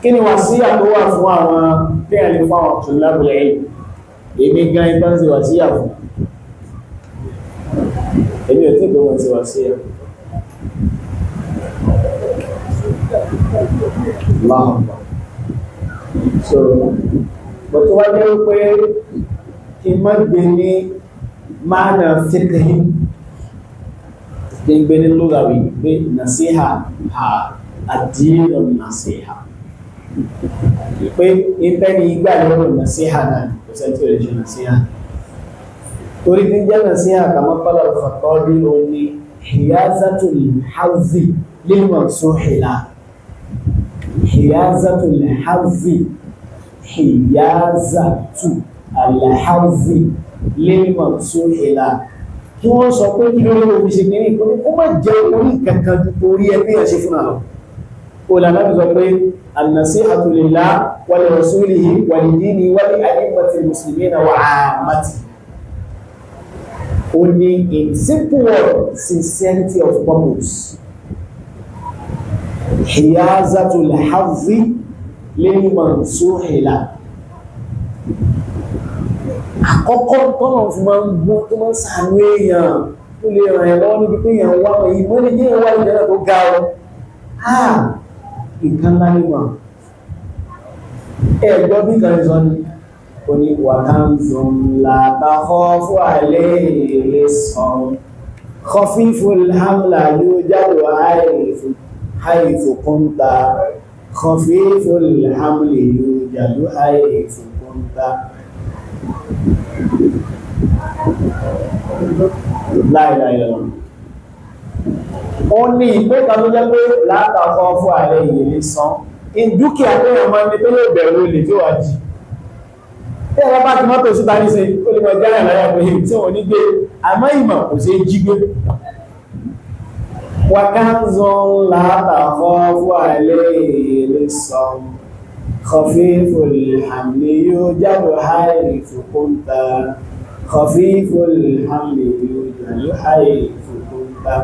Kí ni wàsíyà tó wà fún àwọn téèyàn lè fún àwọn tulabul ilm? Èmi gan ibà ń ṣe wàsíyà fún. Èmi ò tí ì pé wọ́n ṣe wàsíyà. Allahu Akbar. So, but tó wá jẹ́ wípé kí n má gbé ní máàna fiqhi, kí n gbé ní lughawi pé nasiha ha ad-dinu nasiha. Pé ìtẹ́ni ìgbà lọ́rọ̀ nasiha náà kò sẹ́ tí ó lè ṣe nasiha. Torí tí jẹ́ nasiha kama qala al-Khattabi, ó ní hiyazatul hazzi lil mansuhi la. Hiyazatul hazzi, hiyazatu alhazzi lil mansuhi la. Kí wọ́n sọ pé kí lórí omi ṣe kìíní, kó má jẹ́ orí kankan ju orí ẹbí ẹ̀ ṣe fún àlọ́. Olànà sọ pé an-nasihatu lillah wa li rasulihi wa li dinihi wa li a'immatil muslimina wa 'ammati. Ó ní, in simple word, sincerity of purpose. Hiyazatul hazzi lil mansuhi la. Àkọ́kọ́ tọ́nà fún máa ń gbọ́ tó máa ń sàánú èèyàn tó lè ràn ẹ̀ lọ́wọ́ níbi pé èèyàn wá ìmọ̀ ní kí èèyàn wá ìjẹ́ tó ga ọ. Ah! Ìkan ńlá ní mà. Ẹ gbọ́ bí kan sọ ni, ó ní wa kanzun la takhafu alayhi lissan khafiful hamla yujadu haythu kunta, khafiful hamli yujadu haythu kunta. Láìláìlọ́wọ́. Ó ní ìpé kan tó jẹ́ pé látàkọ́ fún ààrẹ ìyèlé san. Dúkìá tó yàn máa ní tó lè bẹ̀rù olè tí ó wà jí. Tí ẹ̀rọ bá ti mọ́tò síta ní ṣe, ó lè mọ jáyà láyà pé tí wọ́n ní gbé, àmọ́ ìmọ̀ kò ṣe jí gbé. Wa kanzun látàkọ́ fún ààrẹ ìyèlé san. Khafiful hamli yujadu haythu kunta. Khafiful hamli yujadu haythu kunta.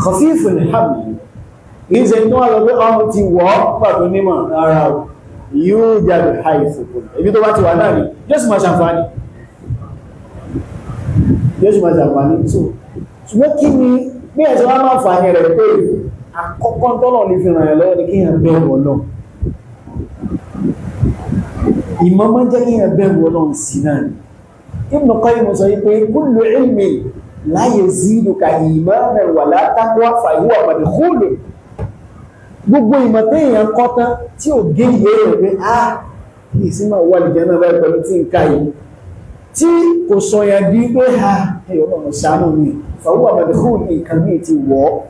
Khafiful hamli. Kìí ṣe tó wà lọ pé ọrùn ti wọ́ pàtó nímọ̀ ara o. Yujadu haythu kunta. Ibi tó bá ti wà náà ni, yóò sì máa ṣàǹfààní. Yóò sì máa ṣàǹfààní. So, ṣùgbọ́n kí ni bí ẹ̀sẹ̀ wá máa fààní rẹ̀ pé àkọ́kọ́ tọ́lọ̀ ní fi ràn yàn lọ́wọ́ ni kí yàn bẹ̀rù Ọlọ́run. Ìmọ̀ máa ń jẹ́ kí yàn bẹ̀rù Ọlọ́run sí náà ni. Ibn Qayyim sọ wípé kullu ilmin la yaziduka imanan wala taqwa fa huwa madkhulun. Gbogbo ìmọ̀ téèyàn kọ́ tán tí ò gé ìwé rẹ̀ pé ah, kì í sí máa wà lìjẹ́ náà báyìí pẹ̀lú tí ń ka yìí, tí kò sọ̀yàn di pé ha ẹ̀yọ́ náà ṣàánú mi, fa huwa madkhul, nǹkan míì ti wọ̀ ọ́.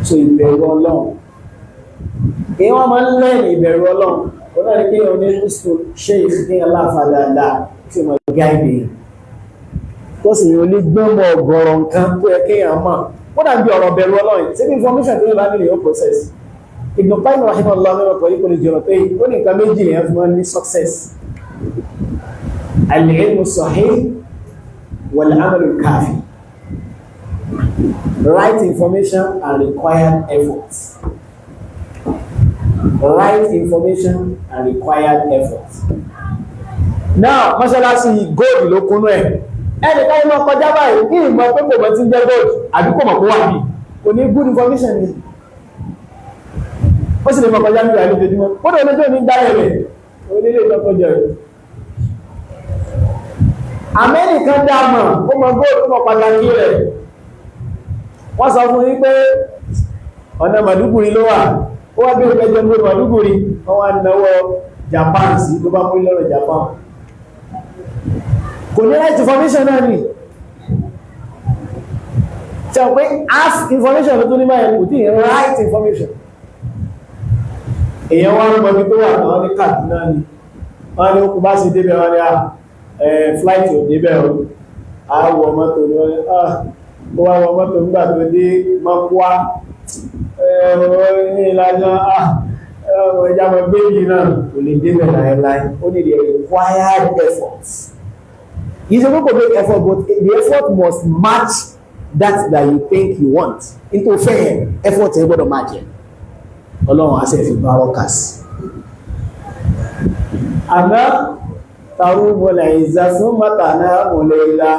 So ìbẹ̀rù Ọlọ́run. Èyí wọ́n máa ń lẹ́yìn ìbẹ̀rù Ọlọ́run. Ó náà ní kéèyàn ní husnul sheikh, kéèyàn láàfà dáadáa tí ó máa gáìdì yẹn. Tó sì yàn lè gbọ́mọ̀ ọ̀gọ̀rọ̀ nǹkan tó yẹ kéèyàn mọ̀. Ó dàbí ọ̀rọ̀ bẹ̀rù Ọlọ́run. Ṣé bí information tó yẹ bá nílò yóò process? Ibn Qayyim rahimahullah nínú Tariqul Hijratayn, ó ní nǹkan méjì lèyàn fi máa ń ní success. Al-ilmu sahih wal-amalu kafi. Right information and required effort. Right information and required effort. Now, mọ́ṣáláṣí gold ló kúnú ẹ̀. Ẹnì kan mọ́ kọjá báyìí kí ìmọ̀ pé kò mọ̀ tí ń jẹ́ gold àbí kò mọ̀ kó wà bí. Kò ní good information ni. Ó sì lè mọ̀ kọjá níbi àlejòjúmọ́. Ó dẹ̀ lójú ní gbáyẹ̀ rẹ̀. Onílé ìtọ́kọjọ rẹ̀. Amẹ́nìkan dá mọ̀, ó mọ gold, ó mọ pàtàkì rẹ̀. Wọ́n sọ fún yín pé ọ̀nà Màdúgùrí ló wà. Ó wá bí ìpẹjọ ní Màdúgùrí, wọ́n wá náwọ́ Japan sí, ló bá mú lọ́rọ̀ Japan. Kò ní right information náà ni. Ṣe pé half information ló tún ní báyìí, kò tí ì right information. Èèyàn wá ń mọ ibi tó wà náà ní Kaduna ni. Wọ́n ní ó kú bá sì débẹ̀, wọ́n ní flight ò débẹ̀ o. A wọ mọ́tò ní wọ́n ní ó wá wọ mọ́tò nígbà tó dé Mọ́kúá ní ìlànà ẹja mọ̀ gbé yìí náà kò lè débẹ̀ láéláé. Ó ní the required effort. Kì í ṣe pé kò make effort, but the effort must match that that you think you want. Nítorí fẹ́ yẹn, effort yẹn gbọ́dọ̀ match yẹn. Ọlọ́run á sì fi bárọ́kà sí. Àmọ́ tarúbọ̀lẹ̀ ìzàsún mọ́tàná mọ̀lẹ́lá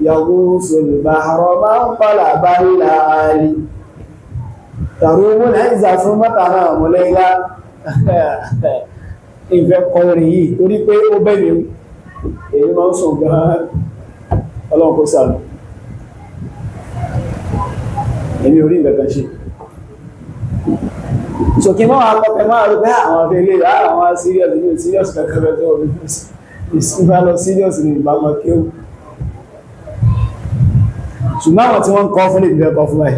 yàgúsùl bàárọ̀ máa ń pàlà bá láàrí. Tarúbọ̀lẹ̀ ìzàsún mọ́tàná mọ̀lẹ́lá. Ìfẹ́ kọrin yìí torí pé ó bẹ̀rẹ̀ èyí máa ń sùn gan-an. Ọlọ́run kó ṣàánú. Èmi orí nǹkan ṣe. So kí máa kọ́kẹ́ máa rí pé àwọn afẹ́lẹ́ àwọn serious ní serious kankan bẹ́ tó orí ìsìnbá lọ serious ní ìbámọ́ kí ó. Ṣùgbọ́n àwọn tí wọ́n ń kọ́ fún lè bẹ́ kọ́ fún ẹ̀.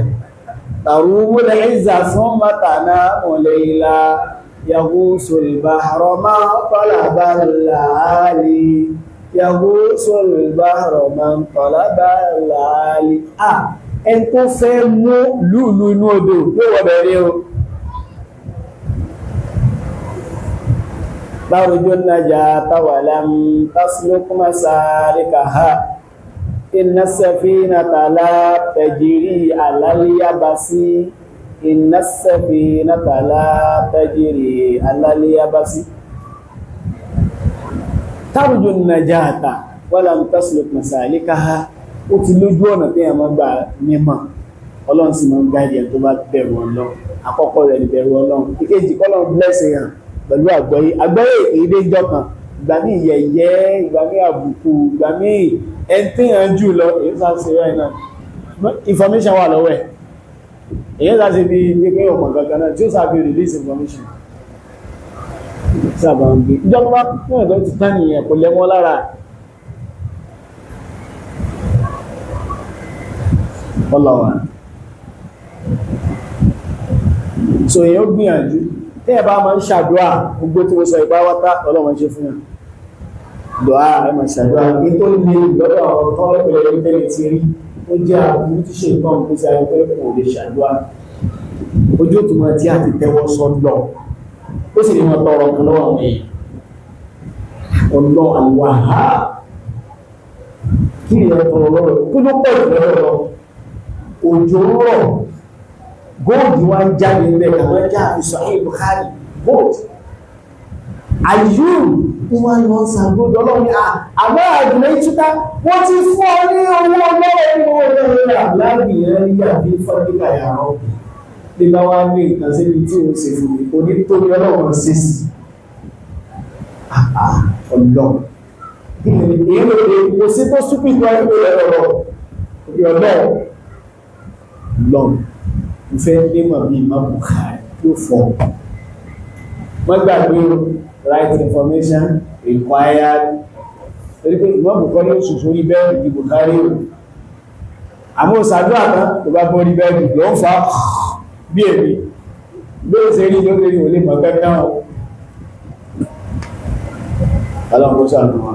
Tàrúwúlẹ̀ ìzà fún mátàná mọ̀lẹ̀ yaghūsul bahra man talaba al-'ālī yaghūsul bahra man talaba al-'ālī. Ẹn tó fẹ́ mú lúùlú inú odò yóò wọ́ bẹ̀rẹ̀ o. Tarju an-najāta wa lam tasluk masālikaha inna as-safīnata lā tajrī 'alā al-yabasi inna as-safīnata lā tajrī 'alā al-yabasi. Tarju an-najāta wa lam tasluk masālikaha. Ó ti lójú ọ̀nà tí a máa gbà mímọ̀. Ọlọ́run sì máa ń gáàdì ẹ̀ tó bá bẹ̀rù Ọlọ́run. Àkọ́kọ́ rẹ̀ ní bẹ̀rù Ọlọ́run. Ìkejì, kọ́lọ́run bless èèyàn pẹ̀lú àgbọ́yé. Àgbọ́yé èdè ìjọ kan, ìgbà mí yẹ̀yẹ́, ìgbà mí àbùkù, ìgbà mí ẹni tí yàn jù lọ, èyí sá ṣe rẹ̀ náà. Information wà lọ́wọ́ ẹ̀. Èyí sá ṣe bí pé ọmọ gangan náà tí ó sábẹ́ release information. Sábà ń gbé. Ìjọba bá fún ẹ̀dọ́ ti tán nìyẹn, kò lẹ́mọ́ lára. Ọlọ́wà. So èyàn gbìyànjú, tí ẹ bá máa ń ṣàdúà, gbogbo tí mo sọ ìpáwátá Ọlọ́run ṣe fún yàn. Dùá ẹ máa ṣàdúà, ní tó lè lọ́dọ̀ àwọn tó lẹ́pẹ̀lẹ̀ ní tẹ́lẹ̀ ti rí, ó jẹ́ àbúrú tí ṣe nǹkan kó sí ayé pé kò lè ṣàdúà. Ojú òtún tí a ti tẹ́wọ́ sọ lọ, ó sì ní wọn tọrọ kan lọ́wọ́ àwọn èèyàn. Ọlọ́ àlùwàhá kí ìyẹn tọrọ lọ́wọ́ kí ló pọ̀ jù lọ́wọ́ lọ. Òjò ń rọ̀, góòdì wá ń jáde níbẹ̀ àwọn ẹja àfi Sahih Bukhari gold. Ayub wọ́n lọ sàgbódò Ọlọ́run ní àmọ́ àgbẹ̀ ìtúta wọ́n ti fún ọ ní owó ọlọ́run ní owó ọlọ́run àbúláàbì yẹn rí àbí fọ́díkà yàrá ọ̀bì bí bá wá ní nǹkan síbi tí ó ṣe fún mi kò ní tóbi Ọlọ́run ṣe sí ọlọ́run. Èyí ló dé kò sí tó súpì tó ẹgbẹ́ ọ̀rọ̀ ọlọ́run lọ́n fẹ́ nímọ̀ bí Imam Bukhari yóò fọ́. Wọ́n gbàgbé right information required. Torí pé Imam Bukhari ó sùn sórí bẹ́ẹ̀dì bí Bukhari o. Àmọ́ òsàdúrà kan tó bá bọ́ rí bẹ́ẹ̀dì ló ń fa bí èmi. Bí ó ṣe rí ló ṣe rí ò lè mọ̀ kankan o. Ọlọ́run kó ṣàánú wa.